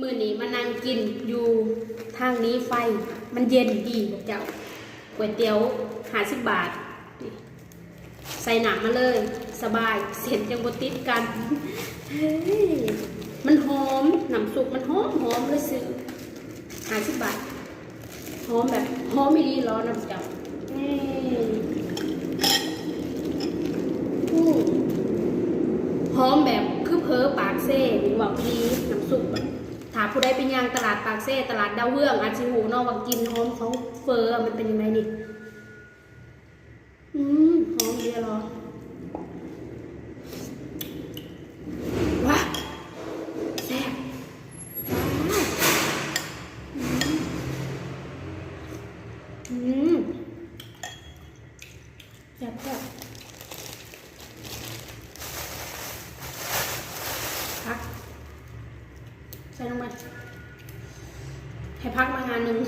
ມື້ນີ້ມານັ່ງກິນຢູ່ທາງໜີໄຟ ມັນເຢັນດີພວກເຈົ້າ. ກ໋ວຍຕຽວຫ້າສິບບາດ ໃສ່ນ້ຳມາເລີຍ ສະບາຍ ເສັ້ນຈັ່ງບໍ່ຕິດກັນ. ເຮີ້ຍ ມັນຫອມ ນ້ຳຊຸບມັນຫອມ ຫອມເລີຍຊື້ ຫ້າສິບບາດ. ຫອມແບບ ຫອມອີ່ຫຼີເນາະນ້ຳເຈົ້າ. ນີ້ ຫອມແບບຄືເຜີປາກເຊ ເວົ້າອີ່ຫຼີ ນ້ຳຊຸບ. ຖ້າຜູ້ໃດໄປຍ່າງຕະຫຼາດປາກເຊ ຕະຫຼາດດາວເຮືອງ ອາດຊິຮູ້ເນາະວ່າກິ່ນຫອມຂອງເຝີມັນເປັນຈັ່ງໃດນີ້. ອືມ ຫອມເດເນາະ. ວ້າ ແຊບ. ອືມ ອືມ ແຊບໆ. ຜັກ ໃສ່ລົງໄປ ໃຫ້ຜັກມາຫາໜຶ່ງ.